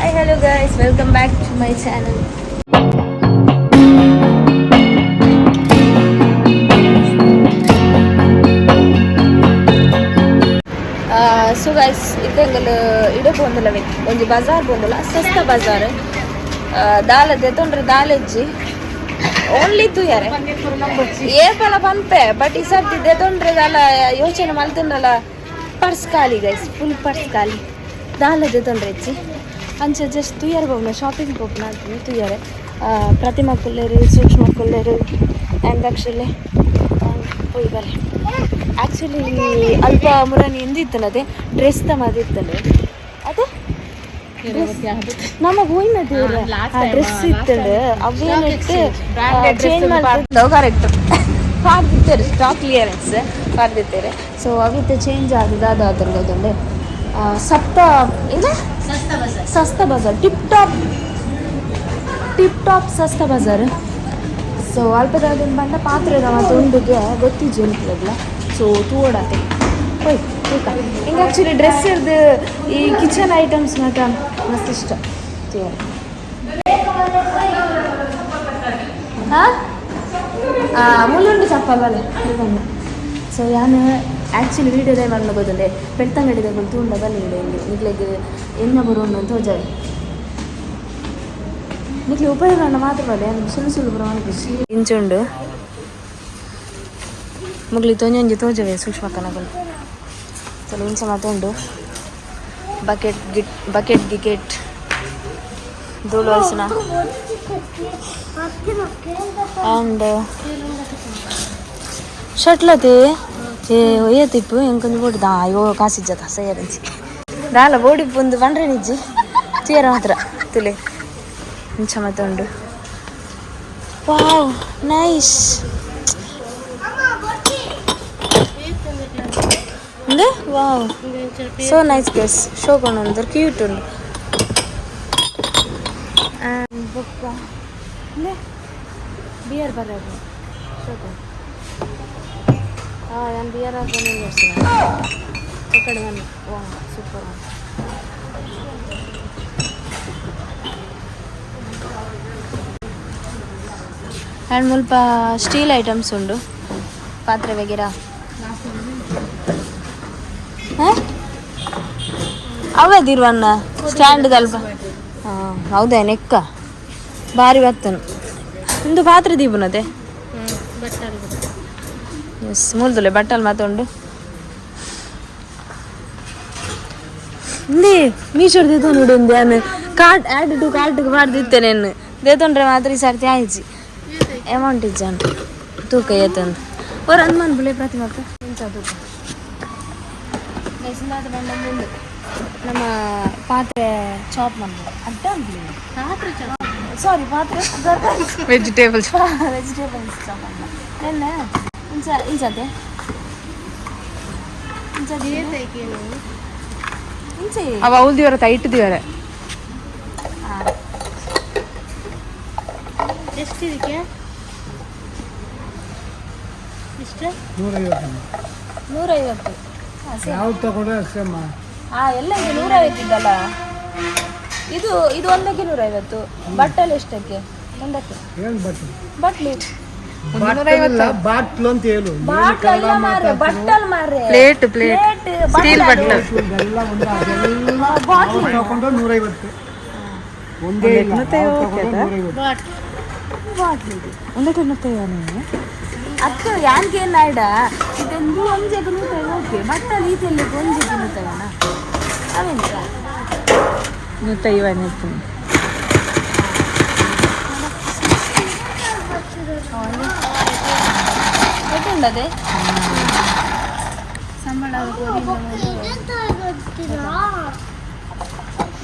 Hi, hello guys, welcome back to my channel. So guys, ಇತ್ತೆಂಗಲ್ ಇಡೆ ಪೋಂದುಲವೆ ಒಂಜಿ ಬಜಾರ್ ಪೋಂದುಲ, ಸಸ್ತ ಬಜಾರ್. ದಾಲ ದೆತೊಂಡ್ರೆ ದಾಲೆಜ್ಜಿ, only ತೂಯರೆ. ಏಪಲ ಪನ್ಪೆ, ಬಟ್ ಈ ಸರ್ತಿ ದೆತೊಂಡ್ರೆ ದಾಲ ಯೋಚನೆ ಮಲ್ತುಂಡಲ ಪರ್ಸ್ ಖಾಲಿ ಗೈಸ್, ಫುಲ್ ಪರ್ಸ್ ಖಾಲಿ. ದಾಲ ದೆತೊಂಡ್ರೆ ಇಜ್ಜಿ. ಅಂಚ ಜಸ್ಟ್ ತೂಯರ್ ಪೋಪುನ, ಶಾಪಿಂಗ್ ಪೋಪುನ ಅಂತೀನಿ ತೂಯರೆ. ಪ್ರತಿಮಾ ಕುಲ್ಲೆರು, ಸೂಕ್ಷ್ಮ ಕುಲ್ಲೆರು ಆ್ಯಂಡ್ ಆ್ಯಕ್ಚುಲಿ ಪೋಯಿ ಬಲೆ. ಆ್ಯಕ್ಚುಲಿ ಅಲ್ಪ ಮುರನಿ ಎಂದಿತ್ತನದೆ ಡ್ರೆಸ್ ತಮದಿತ್ತನೆ ಅದೇ ನಮ್ಮ ಹೋಯ್ನದು ಡ್ರೆಸ್ ಇತ್ತಂಡು ಅವೇನಿಟ್ಟು ಚೇಂಜ್ ಮಾಡ್ತಿದ್ದವು. ಕರೆಕ್ಟ್ ಪಾಡ್ದಿತ್ತೇವೆ, ಸ್ಟಾಕ್ ಕ್ಲಿಯರೆನ್ಸ್ ಪಾಡ್ದಿತ್ತೇವೆ. ಸೊ ಅವಿತ್ತೆ ಚೇಂಜ್ ಆದದ ಅದು ಅದೊಂದು ಸಪ್ತ ಇದೆ. Sasta Bazaar, tip top, tip top Sasta Bazaar. So ಅಲ್ಪದಾಗಿನ ಬಂದ ಪಾತ್ರೆದ ಮತ್ತು ಉಂಡುಗೆ ಗೊತ್ತಿಜ್ಜಿ ಅನ್ಕೊಳ್ಳಲ್ಲ. ಸೊ ತೂವಡಾತೆ ಹೋಯ್ ತೂಕ. ಹಿಂಗೆ ಆ್ಯಕ್ಚುಲಿ ಡ್ರೆಸ್ ಇರ್ದು ಈ ಕಿಚನ್ ಐಟಮ್ಸ್ ಮಾತ್ರ ಮಸ್ತ್ ಇಷ್ಟ ತೂವರೆ. ಹಾಂ, ಮುಲ್ಲುಂಡು ಚಪ್ಪಲ್ ಬಂದು. ಸೊ ಯಾನ್ ಆ್ಯಕ್ಚುಲಿ ವೀಡಿಯೋದೇ ಮಣ್ಣು ಗೊತ್ತಂಡೆ ಬೆಳ್ತಂಗಡಿದ ತೂಂಡ ಬಲ್ಲಿಂಡೆ ಇಲ್ಲಿ ನಿಗ್ಲೆಗ್ ಎನ್ನ ಬರುವಂಡು ಅಂತ ಹೋಜಾವೆ. ನಿಕ್ಲೆ ಉಪಯೋಗ ಮಾತ್ರ ಬಲ್ಲೆ, ಯಾನ್ ಸುಳ್ಳು ಸುಳ್ಳು ಬರೋ ಖುಷಿ ಇಂಚುಂಡು. ಮುಗ್ಲಿ ತೊಂಜೊಂಜಿ ತೋಜವೆ ಸೂಕ್ಷ್ಮ ಕನಗಳು. ಚಲೋ ಇಂಚ ಮಾತುಂಡು. ಬಕೆಟ್ ಗಿಟ್, ಬಕೆಟ್ ಗಿಕೆಟ್, ಧೂಳು ಹಸಿನ ಆ್ಯಂಡ್ ಶಟ್ಲತೆ. ಏ ಒಯ್ಯತಿಪ್ಪು ಎಂಕೊಂಜಿ ಬೋಡಿ ದಾ. ಅಯ್ಯೋ, ಕಾಸಿಜ್ಜತ ಸೈಯರಂಚಿ ದಾಲ ಬೋಡಿ ಪುಂದು ಪಂಡ್ರೆ ನಿಜ್ಜಿ ತೀರ ಮಾತ್ರ ತುಲೆ. ಇಂಚ ಮತ್ತೆ ಉಂಡು. ವಾವ್, ನೈಸ್. ಅಂದ್ರೆ ವಾವ್, ಸೊ ನೈಸ್ ಗೈಸ್. ಶೋಕ್ ಉಂಡು, ಕ್ಯೂಟ್ ಉಂಡು. ಆ್ಯಂಡ್ ಬೊಕ್ಕ ಬಿಯರ್ ಬರೋದು ಶೋಕ್. ಹಾಂ, ನಾನು ಬಿಯರ್ ಹಾಕೊಂಡು ಕಡೆ ಬನ್ನಿ. ವಾ, ಸೂಪರ್. ಆ್ಯಂಡ್ ಮುಲ್ಪ ಸ್ಟೀಲ್ ಐಟಮ್ಸ್ ಉಂಡು, ಪಾತ್ರೆ ವಗೇರಾ. ಹಾಂ, ಅವೇ ದಿರ್ವನ್ನ ಸ್ಟ್ಯಾಂಡ್ ಅಲ್ಪ. ಹಾಂ, ಹೌದಾ? ನೆಕ್ಕ ಬಾರಿ ಬತ್ತನು. ಒಂದು ಪಾತ್ರೆ ದೀಪನದೆ. ಎಸ್, ಮೂಲ್ದುಲೆ ಬಟ್ಟಲ್ ಮಾತುಂಡು. ಇಂದೇ ಮೀಶೋರ್ ದೇತೊಂಡು ಉಂದು. ಯಾನ್ ಕಾರ್ಟ್ ಆ್ಯಡ್ ಟು ಕಾರ್ಟ್ಗೆ ಪಾಡ್ದಿತ್ತೇನೆ. ದೇತೊಂಡ್ರೆ ಮಾತ್ರ ಈ ಸರ್ತಿ ಆಯ್ಜಿ, ಅಮೌಂಟ್ ಇಜ್ಜಾನ್. ತೂಕ ಏತಂದು ಓರ್ ಅಂದ್ ಮನ್ಪುಲೆ ಪ್ರತಿಮಕ್ಕ. ಇಂಚ ತೂಕ ಗೈಸ್. ಬಂದ ನಮ್ಮ ಪಾತ್ರೆ ಚಾಪ್ ಮಾಡ್ಬೋದು ಅಡ್ಡ ಅನ್ಪುಲೆ. ಸಾರಿ, ಪಾತ್ರೆ. ವೆಜಿಟೇಬಲ್ಸ್. ವೆಜಿಟೇಬಲ್ಸ್ ಚಾಪ್ ಮಾಡ್ಲ. ನೆನ್ನೆ ಇಂಚ ಇಂಚತೆ ಇಂಚ ಇಂಚ. ಅವ ಅವ್ಲು ದಿವರ ತೈಟ್ ದಿವರ. ಎಷ್ಟು ಇದಕ್ಕೆ? ಎಷ್ಟು? 150. 150. ಹಾಂ, ಸರಿ. ಯಾವ್ದು ತಗೊಂಡ್ರೆ ಅಷ್ಟೇ ಅಮ್ಮ. ಹಾಂ, ಎಲ್ಲ ಇದು 150 ಇದ್ದಲ್ಲ. ಇದು ಇದು ಒಂದಕ್ಕೆ 150. ಬಟ್ಟಲು ಎಷ್ಟಕ್ಕೆ ಒಂದಕ್ಕೆ? ಏನು ಬಟ್ಲು? ಬಟ್ಲು. ಬಾಟ್ಲಲ್ಲ, ಬಾಟ್ಲು ಅಂತ ಹೇಳು. ಬಾಟ್ಲ್ ಅಲ್ಲ ಮಾರ್ರೆ, ಬಟ್ಟಲ್ ಮಾರ್ರೆ. Plate, plate. ಪ್ಲೇಟ್. ಸ್ಟೀಲ್ ಬಟ್ಲು. ಇದೆಲ್ಲ ಒಂದು ಅದೆಲ್ಲ ಯಾವ್ದು ತಗೊಂಡ್ರೆ 150. ಒಂದೇ ಇಲ್ಲ, ಯಾವ್ದು ತಗೊಂಡ್ರೆ 150. ಬಾಟ್ಲು ಇದು. ಒಂದಕ್ಕೆ ನೂತೈವನೇ. ಅಕ್ಕ ಯಾನ್ಗೆ ನಾಯ್ಡ ಇದೊಂದು ಒಂಜೆಗೆ ನೂತೈವ. ಓಕೆ, ಬಟ್ಟಲ್ ಈತೆಲ್ಲಿ ಒಂಜೆಗೆ ನೂತೈವನ ಅವೆಂತ? ನೂತೈವನೇ. ಎಟ್ಟುಂಡದೆ ಸಂಬಳ? ಇದು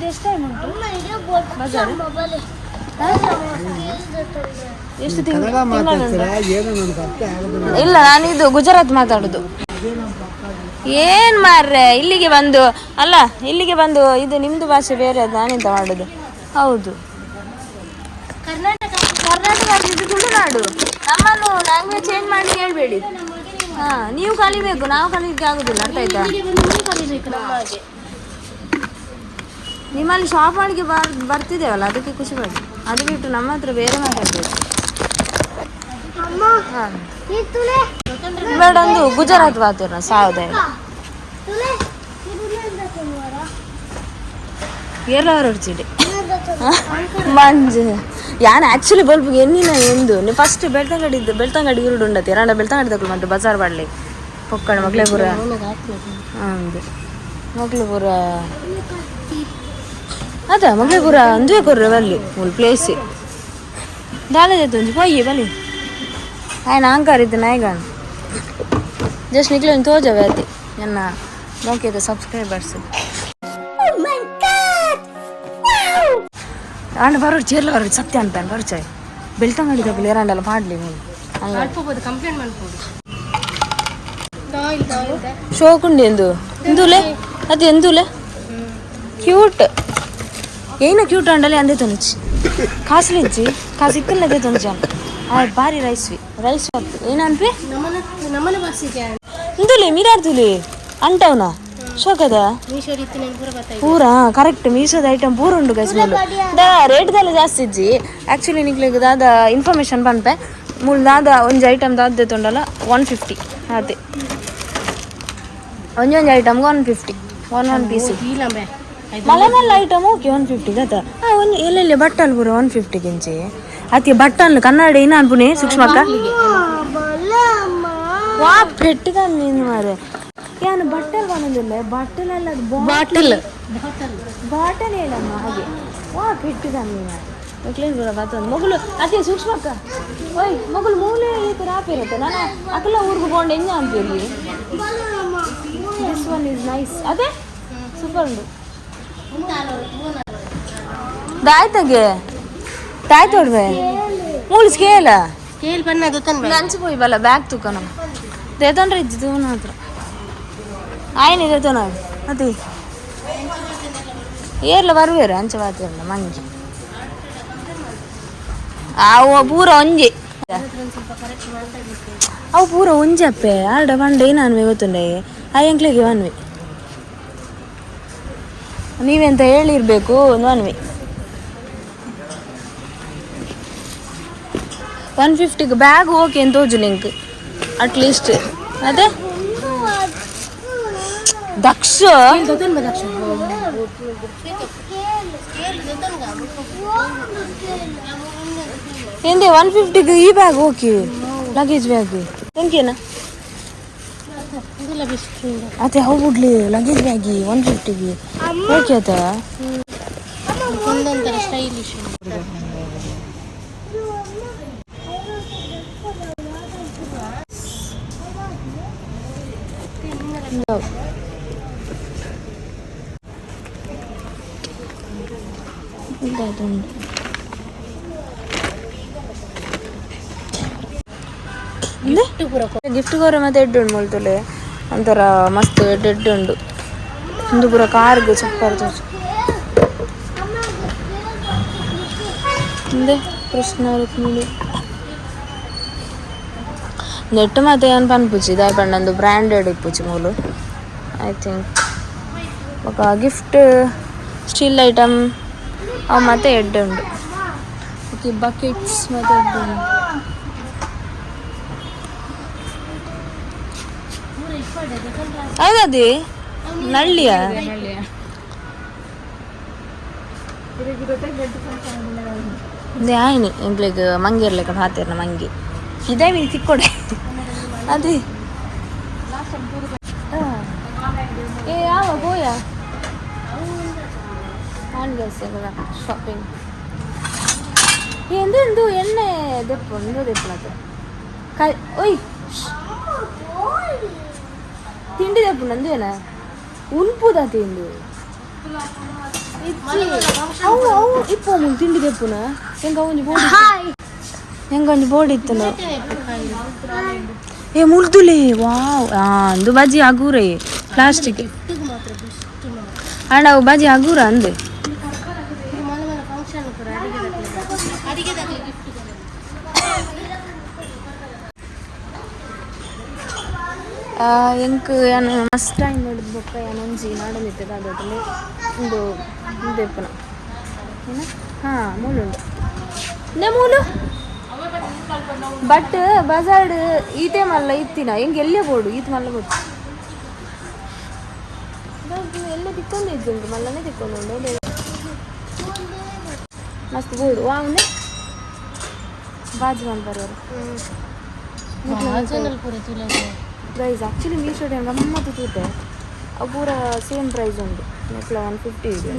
ಎಷ್ಟು ಟೈಮ್ ಉಂಟು ಬಜಾರ್? ಎಷ್ಟು ತಿಂಗಳು? ಕನ್ನಡ ಮಾತಾಡ್ತೀರಾ ಏನೋ, ನನಗೆ ಅರ್ಥ ಆಗೋದಿಲ್ಲ. ಇಲ್ಲ, ನಾನಿದು ಗುಜರಾತ್ ಮಾತಾಡುದು. ಏನ್ ಮಾರ್ರೆ, ಇಲ್ಲಿಗೆ ಬಂದು ಅಲ್ಲ, ಇಲ್ಲಿಗೆ ಬಂದು ಇದು ನಿಮ್ದು ಭಾಷೆ ಬೇರೆ, ಅದು ನಾನೆಂತ ಮಾಡುದು? ಹೌದು. ಕರ್ನಾಟಕ. ಕರ್ನಾಟಕ ಇದು ತುಳುನಾಡು. ನಮ್ಮನ್ನು ಲ್ಯಾಂಗ್ವೇಜ್ ಚೇಂಜ್ ಮಾಡಿ ಹೇಳ್ಬೇಡಿ. ಹಾ, ನೀವು ಕಲಿಬೇಕು, ನಾವು ಕಲಿಲಿಕ್ಕೆ ಆಗುದಿಲ್ಲ, ಅರ್ಥ ಆಯ್ತಾ? ಇಲ್ಲಿಗೆ ಬಂದು ನೀವು ಕಲಿಬೇಕು ನಮ್ಮ ಹಾಗೆ. ನಿಮ್ಮಲ್ಲಿ ಶಾಪ್ ಒಳಗೆ ಬರ್ತಿದ್ದೇವಲ್ಲ, ಅದಕ್ಕೆ ಖುಷಿ ಪಡಿ. ಅದು ಬಿಟ್ಟು ನಮ್ಮ ಹತ್ರ ಬೇರೆ ಮಾತಾಡ್ಬೇಕು. ಬೇಡ ಒಂದು ಗುಜರಾತ್ ವಾತಾವರಣ ಸಾವದ ಎಲ್ಲ ಹೊರಡ್ಚಿಡಿ ಮಂಜು. ಯಾನ್ ಆ್ಯಕ್ಚುಲಿ ಬಲ್ಬ್ಗೆ ಎನ್ನಿನ ಎಂದು ನೀವು ಫಸ್ಟ್ ಬೆಳ್ತಂಗಡಿ ಇದ್ದು ಬೆಳ್ತಂಗಡಿ ಉರುಡು ಉಂಡತಿ ರಾಂಡ ಬೆಳ್ತಂಗಡಿ ತಗೊಳ್ಳು ಮತ್ತು ಬಜಾರ್ ಬಾಡ್ಲಿ ಪೊಕ್ಕಣ ಮಗ್ಲೇಪುರ. ಹೌದು, ಮಗ್ಲಪುರ ಅದ ಮಗ್ಲೇಪುರ ಅಂದುವೆ ಕೊರ್ರೆ ಬಲ್ಲಿ ಮೂಲು ಪ್ಲೇಸ್ ದಾಲದ ಒಂಜಿ ಪೊಯ್ಯಿ ಬಲಿ ಆಯ್ನ ಅಂಕಾರಿದ್ದು ನಾಯಿಗಾನ್ ಜಸ್ಟ್ ನಿಕ್ಲೆ ಒಂಜಿ ತೋಜವೆ ಅತಿ ಎನ್ನ ಮೋಕೆದ ಸಬ್ಸ್ಕ್ರೈಬರ್ಸ್ ಆಂಡ ಬರೋರು ಚೇರ್ಲ ಬರೋರು ಸತ್ಯ ಅಂತ ಬರೋಚಾಯ್ ಬೆಳ್ತಂಗಡಿ ತಗೊಳ್ಳಿ ಏರಾಂಡಲ್ಲ ಪಾಡ್ಲಿ ನೀವು. ಮಲ್ಪಬೋದು, ಕಂಪ್ಲೇಂಟ್ ಮಲ್ಪೋದು. ಶೋಕುಂಡು ಎಂದು ಎಂದೂಲೆ ಅದು ಎಂದೂಲೆ ಕ್ಯೂಟ್ ಏನ ಕ್ಯೂಟ್ ಅಂಡಲೆ ಅಂದೇ ತೊನಿಚಿ ಕಾಸುಲಿಜ್ಜಿ ಕಾಸು ಇತ್ತಲ್ಲ ಅದೇ ತೊನಿಚಿ ಆ ಬಾರಿ ರೈಸ್ವಿ ರೈಸ್ ಏನನ್ಪಿ. ನಮ್ಮನ ನಮ್ಮನ ಬಸ್ಸಿಗೆ. ಎಂದೂಲೆ ಮೀರಾರ್ದುಲೆ ಅಂಟವನ ಶೋಕದ. ಮೀಶೋ ರೀತಿ ನಾನು ಪೂರ ಬರ್ತಾ. ಪೂರ ಕರೆಕ್ಟ್ ಮೀಶೋದ ಐಟಮ್ ಪೂರ ಉಂಡು ಗೈಸ್. ಮೂಲು the rate ದಾಲ ಜಾಸ್ತಿ ಇಜ್ಜಿ. ಆ್ಯಕ್ಚುಲಿ ನಿಕ್ಲೆಗ್ ದಾದ ಇನ್ಫಾರ್ಮೇಷನ್ ಪನ್ಪೆ, ಮೂಲು ದಾದ ಒಂಜಿ ಐಟಮ್ ದಾದ ತೊಂಡಲ್ಲ 150 ಅದೇ ಒಂಜೊಂಜಿ ಐಟಮ್ಗೆ 150 ಒನ್ ಒನ್ ಪೀಸ್. ಇಲ್ಲಂಬೆ. ಮಲೆ ಮಲ್ಲ ಐಟಮ್ ಓಕೆ 150 ಗತ. ಹಾಂ, ಒಂದು ಎಲ್ಲೆಲ್ಲಿ ಬಟ್ಟಲ್ ಪೂರ 150 ಗಿಂಚಿ ಅತಿ ಬಟ್ಟಲ್ ಕನ್ನಡ ಏನ ಅನ್ಪುಣೆ ಸೂಕ್ಷ್ಮಕ್ಕ. ವಾ ಪೆಟ್ಟಿದ ನೀನು ಮಾರೆ. ಯಾನು ಬಟ್ಟಲ್ ಬಂದಿಲ್ಲ, ಬಟ್ಟಲ್ ಅಲ್ಲ ಅದು. ಬಾಟಲ್. ಬಾಟಲ್ ಹೇಳಮ್ಮ ಹಾಗೆ. ವಾ ಪೆಟ್ಟಿದ ನೀನು ಕ್ಲೀನ್ ಪೂರ ಬರ್ತದೆ ಮಗಳು ಅದೇ ಸೂಕ್ಷ್ಮಕ್ಕ. ಓಯ್ ಮಗಳು ಮೂಲೆ ಈ ಥರ ಆಪಿರುತ್ತೆ. ನಾನು ಅಕಲ ಊರಿಗೆ ಬೋಂಡ್ ಎಂಜ ಅಂತೀರಿ. This one is nice ಅದೇ ಸೂಪರ್ ಉಂಟು. ದಾಯ್ತಗೆ ತಾಯ್ ತೋಡ್ವೆ ಮೂಳು ಸ್ಕೇಲ. ಸ್ಕೇಲ್ ಬಣ್ಣ ಗೊತ್ತನ್. ಲಂಚ್ ಪೋಯಿ ಬಲ್ಲ ಬ್ಯಾಗ್ ತೂಕ ನಮ್ಮ ದೇತೊಂಡ್ರೆ ಇಜ್ಜಿ ತೂನ ಹತ್ರ ಆಯ್ನ ದೇತೋನ ಅದೇ ಏರ್ಲ ಬರುವೇರು ಅಂಚ ಬಾತಿರಲ್ಲ ಮಂಜು ಅವು ಪೂರ ಒಂಜಿ ಅವು ಪೂರ ಒಂಜಿ ಅಪ್ಪೆ ಆರ್ಡ ಪಂಡ ಏನಾನ್ವೆ ಗೊತ್ತುಂಡೆ ಆ ಎಂಕ್ಲೆಗೆ ವನ್ವಿ ನೀವೆಂತ ಹೇಳಿರ್ಬೇಕು ಒಂದು ವನ್ವಿ 150ಗೆ ಬ್ಯಾಗ್ ಓಕೆ ಅಂತ ತೋಜು link at least ಅದೇ ದಕ್ಷ. ಗೊತ್ತನ್ ದಕ್ಷ. ಎಂದೆ 150ಗೆ ಈ ಬ್ಯಾಗ್ ಓಕೆ ಲಗೇಜ್ ಬ್ಯಾಗ್ ಎಂಕೇನ. ಇದೆಲ್ಲ ಬೆಸ್ಟ್. ಅದೇ ಅವು ಬಿಡ್ಲಿ ಲಗೇಜ್ ಬ್ಯಾಗಿ 150ಗೆ ಓಕೆ ಆತ. ಒಂದೊಂದರ ಸ್ಟೈಲಿಶ್. ಪೂರ. ಗಿಫ್ಟ್ ಕೊರೆ ಮತ್ತೆ ಎಡ್ಡು ಉಂಡು ಮುಲ್ತುಲೆ ಒಂಥರ ಮಸ್ತ್ ಎಡ್ಡು ಎಡ್ಡು ಉಂಡು. ಒಂದು ಪೂರ ಕಾರ್ಗ್ ಸೂಪರ್ ತೋಜು. ಇಂದೆ ಕೃಷ್ಣ ರುಕ್ಮಿಣಿ ನೆಟ್ ಮತ್ತೆ ಏನು ಪನ್ಪುಜಿ ದಾಯ ಪಂಡ ಬ್ರ್ಯಾಂಡೆಡ್ ಇಪ್ಪುಜಿ ಮೂಲು I think. ಬೊಕ ಗಿಫ್ಟ್ ಸ್ಟೀಲ್ ಐಟಮ್ ಅವು ಮತ್ತೆ ಎಡ್ಡೆ ಉಂಡು. ಓಕೆ ಬಕೆಟ್ಸ್ ಮತ್ತೆ ಎಡ್ಡೆ ಉಂಡು. ಹೌದದಿ ನಳ್ಳಿಯ ಆಯ್ನಿ ಎಂಕ್ಲೆಗ್ ಮಂಗಿರ್ಲೆಕ್ಕ ಹಾತಿರ್ನ ಮಂಗಿ ಇದೇ ಮೀನು ತಿಕ್ಕೊಡೆ ಅದೇ. ಏ ಯಾವ ಗೋಯ ಶಾಪಿಂಗ್ ಎಂದೆಂದು ಎಣ್ಣೆ ದೆಪ್ಪು ಇಂದು ದೆಪ್ಪುನತೆ ಕೈ ಓಯ್ ತಿಂಡಿ ದೆಪ್ಪು ನಂದೇನ ಉನ್ಪುದ ತಿಂದು ಅವು ಅವು ಇಪ್ಪು ಮುಲ್ ತಿಂಡಿ ದೆಪ್ಪುನ ಎಂಕ ಒಂಜಿ ಬೋರ್ಡ್ ಎಂಕ ಒಂಜಿ ಬೋರ್ಡ್ ಇತ್ತು. ಏ ಮುಲ್ದುಲೆ ವಾವ್ ಆ ಅಂದು ಬಾಜಿ ಅಗೂರೆ ಪ್ಲಾಸ್ಟಿಕ್ ಮಾತ್ರ ಬೆಸ್ಟ್. ಅಂಡ್ ಅವು ಬಾಜಿ ಅಗೂರ ಅಂದೆ. ಮಲ್ಲ ಮಲ್ಲ ಫಂಕ್ಷನ್ ಪೂರ ಅಡಿಗೆ ಅಡಿಗೆ ಗಿಫ್ಟ್. ಎಂಕ್ ಯಾನ್ ಮಸ್ತ್ ಟೈಮ್ ಹಿಡ್ದು ಬೊಕ್ಕ ಯಾನ್ ಒಂಜಿ ನಾಡೊಂದಿತ್ತೆ ದಾದೋಟಲ್ಲಿ. ಉಂದು ಉಂದು ಇಪ್ಪುನ ಹಾ ಮೂಲುಂಡು ನೆ ಮೂಲು ಬಟ್ ಬಜಾರ್ಡ್ ಈತೆ ಮಲ್ಲ ಇತ್ತಿನ ಹೆಂಗೆ ಎಲ್ಲೇ ಬೋಡು ಈತ್ ಮಲ್ಲ ಬೋಡು ಎಲ್ಲ ತಿಕ್ಕೊಂದು ಇದ್ದುಂಟು ಮಲ್ಲನೇ ತಿಕ್ಕೊಂದು ಮಸ್ತ್ ಬೋಡು ವಾಂದೆ ಬಾಜಿ ಮಲ್ಪರು ಪ್ರೈಸ್ ಆ್ಯಕ್ಚುಲಿ ಮೀಶೋ ಗಮ್ಮತ್ತು ತೂತೆ ಅವು ಪೂರ ಸೇಮ್ ಪ್ರೈಸ್ ಉಂಟು ನೆಕ್ಲ 150 ಇದೆ.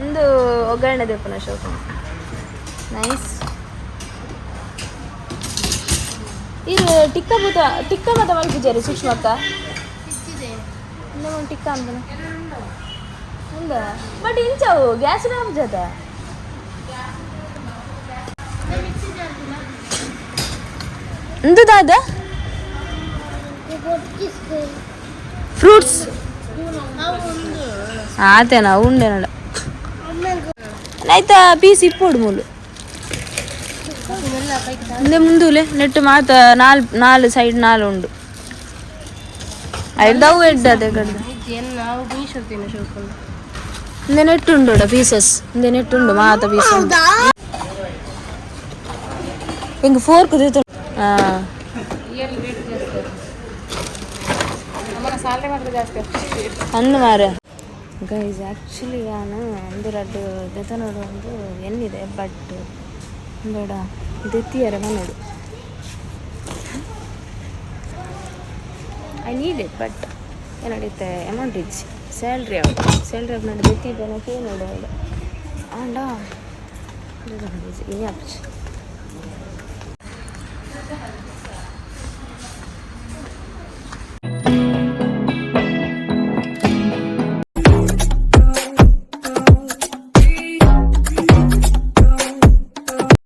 ಒಂದು ಒಗ್ಗರಣೆ ದೇಪನ ಶೋಕ ನೈಸ್. ಇದು ಟಿಕ್ಕ ಬೂತ ಟಿಕ್ಕ ಮತ ಮಲ್ಪುಜಾರಿ ಸೂಕ್ಷ್ಮಕ್ಕ ಒಂದು ಟಿಕ್ಕ ಅಂದನ ಅಂದ ಬಟ್ ಇಂಚವು ಗ್ಯಾಸ್ ಜೊತೆ ಇಂದು ದಾದ ಫ್ರೂಟ್ಸ್ ಆತೇನಾ ಉಂಡೇನಡ ಆಯ್ತಾ ಪೀಸ್ ಇಪ್ಪೋಡು ಮೂಲು ಇಂದೆ ಮುಂದೂಲೆ ನೆಟ್ಟು ಮಾತ ನಾಲ್ ನಾಲ್ ಸೈಡ್ ನಾಲ್ ಉಂಡು ಐದವು ಎಡ್ಡು ಅದೇ ಕಡ್ದು ಇಂದೆ ನೆಟ್ಟು ಉಂಡು ಪೀಸಸ್ ಇಂದೆ ನೆಟ್ಟು ಉಂಡು ಮಾತ ಪೀಸ್ ಉಂಡು ಹಿಂಗೆ ಫೋರ್ಕ್ ಹಾಂ ಅಂದು ಮಾರೆ ಗೈಸ್ ಆ್ಯಕ್ಚುಲಿ ನಾನು ಒಂದು ರಡ್ಡು ದೆತನೋಡು ಒಂದು ಎನ್ನಿದೆ ಬಟ್ ಬೇಡ ದೆತ್ತಿಯರ ಮನೋಡು I need it but ಏನಡಿತ್ತೆ amount ಇಜ್ಜಿ ಸ್ಯಾಲ್ರಿ ಅವು ಸ್ಯಾಲ್ರಿ ಅಪ್ ನಡು ದೆತ್ತಿ ನೋಡು ಆಂಡ ಇನಿ ಆಪುಜಿ.